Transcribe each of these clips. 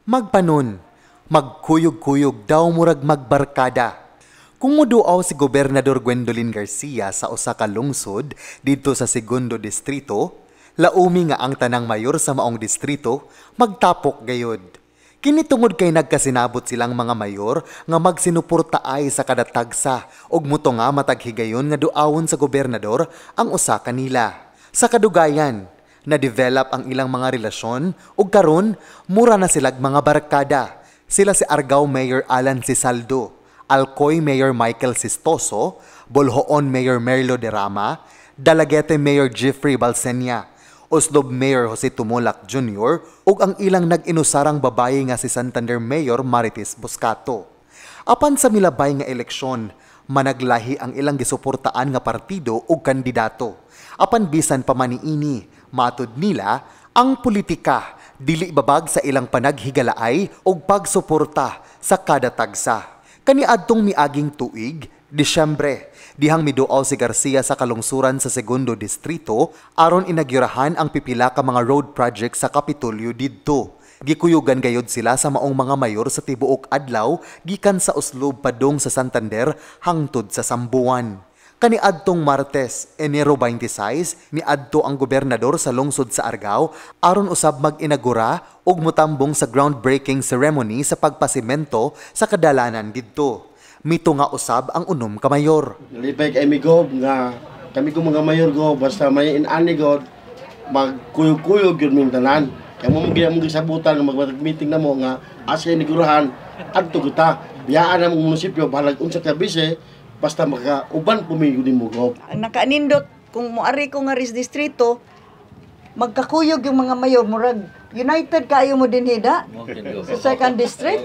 Magpanon, magkuyog-kuyog daw murag magbarkada. Kung muduaw si Gobernador Gwendolyn Garcia sa usa ka lungsod didto sa Segundo Distrito, laumi nga ang tanang mayor sa maong distrito magtapok gayod. Kini tungod kay nagkasinabot silang mga mayor nga magsinuportaay sa kada tagsa ug muto nga matag higayon nga duawon sa gobernador ang usa kanila. Sa kadugayan, na-develop ang ilang mga relasyon ug karon mura na silag mga barkada. Sila si Argao Mayor Alan Sisaldo, Alcoy Mayor Michael Sistoso, Boljoon Mayor Merlo Derama, Dalaguete Mayor Jeffrey Balsenia, Oslob Mayor Jose Tumulak Jr. ug ang ilang nag-inusarang babaye nga si Santander Mayor Marites Boscato. Apan sa milabay nga eleksyon, managlahi ang ilang gisuportaan nga partido ug kandidato. Apan bisan pa man niini, matud nila, ang politika dili babag sa ilang panaghigalaay ug pagsuporta sa kada tagsa. Kaniadtong miaging tuig, Disyembre, dihang miduaw si Garcia sa kalungsuran sa Segundo Distrito aron inagyurahan ang pipila ka mga road project sa Kapitolyo didto. Gikuyugan gayod sila sa maong mga mayor sa tibuok adlaw gikan sa Oslob padung sa Santander hangtod sa Sambuan. Kaniadtong Martes, Enero 26, miadto ang gobernador sa lungsod sa Argao aron usab mag-inagura ug motambong sa groundbreaking ceremony sa pagpasimento sa kadalanan didto. Mito nga usab ang 6 ka mayor. Nalipay kay mi, Gob, nga kami ko mga mayor, Gob, basta may inani god, magkuyog-kuyog yun ming tanan. Kaya mo mo mong gisabutan mag-meeting na mo nga asa inigurahan adto kita. Biyaan na mong munisipyo bahalag unsa ka bise basta makauban po mi mo, Gob. Ang nakaanindot kung moari ko nga ris distrito, magkakuyog yung mga mayor, murag united kaayo mo dinhi da sa second district,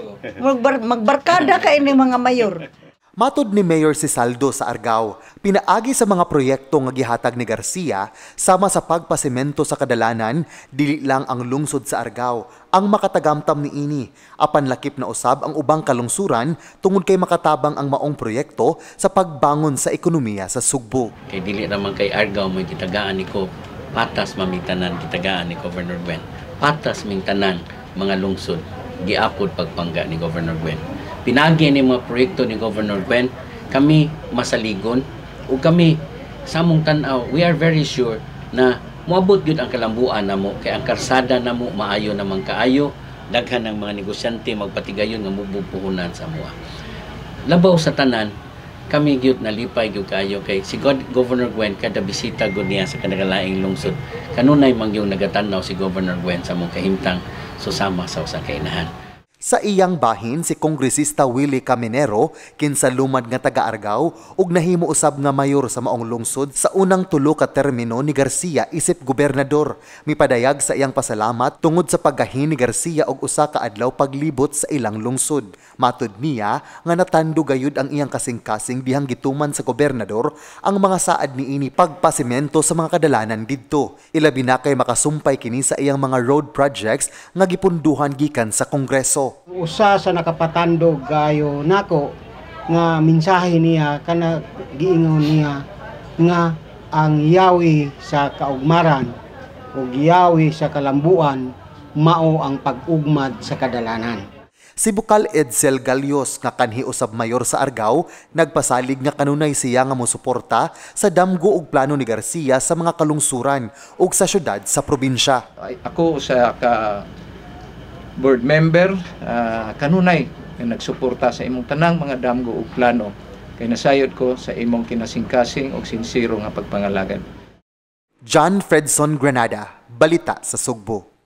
magbarkada kay ni mga mayor. Matod ni Mayor Sisaldo sa Argao, pinaagi sa mga proyekto nga gihatag ni Garcia sama sa pagpasemento sa kadalanan, dili lang ang lungsod sa Argao ang makatagamtam niini, apan lakip na usab ang ubang kalungsuran tungod kay makatabang ang maong proyekto sa pagbangon sa ekonomiya sa Sugbo. Kay dili raman kay Argao may gitagaan ni ko, patas mamitanan gitagaan ni Governor Gwen. Patas ming tanan mga lungsod giapod pagpangga ni Governor Gwen. Pinagi ni mga proyekto ni Governor Gwen, kami masaligon ug kami sa among tan-aw, we are very sure na moabot gyud ang kalambuan namo kay ang karsada namo maayo namang kaayo, daghan ng mga negosyante magpatigayon nga mubog puhunan sa amoa. Labaw sa tanan, kami gyud nalipay gyud kaayo kay si Governor Gwen kada bisita gud niya sa kanagalaing lungsod, kanunay man gyud nagatan-aw si Governor Gwen sa among kahimtang susama sa usa ka inahan. Sa iyang bahin, si Kongresista Willie Caminero, kinsa lumad nga taga-Argao ug nahimo usab nga mayor sa maong lungsod sa unang 3 ka termino ni Garcia isip gobernador, mipadayag sa iyang pasalamat tungod sa paggahin ni Garcia og usa ka adlaw paglibot sa ilang lungsod. Matud niya nga natando gayud ang iyang kasing-kasing dihang gituman sa gobernador ang mga saad niini pagpasemento sa mga kadalanan didto. Ilabi na kay makasumpay kini sa iyang mga road projects nga gipunduhan gikan sa Kongreso. Usa sa nakapatandog kayo nako nga mensahe niya kana giingon niya nga ang yawi sa kaugmaran o giyawi sa kalambuan mao ang pag-ugmad sa kadalanan. Si Bukal Edsel Galios nga kanhi usab mayor sa Argao nagpasalig nga kanunay siya nga mosuporta sa damgo ug plano ni Garcia sa mga kalungsuran ug sa syudad sa probinsya. Ay, ako sa ka board member, kanunay nga nagsuporta sa imong tanang mga damgo ug plano kay nasayod ko sa imong kinasingkasing ug sinsero nga pagpangalagad. John Fredson Granada, Balita sa Sugbo.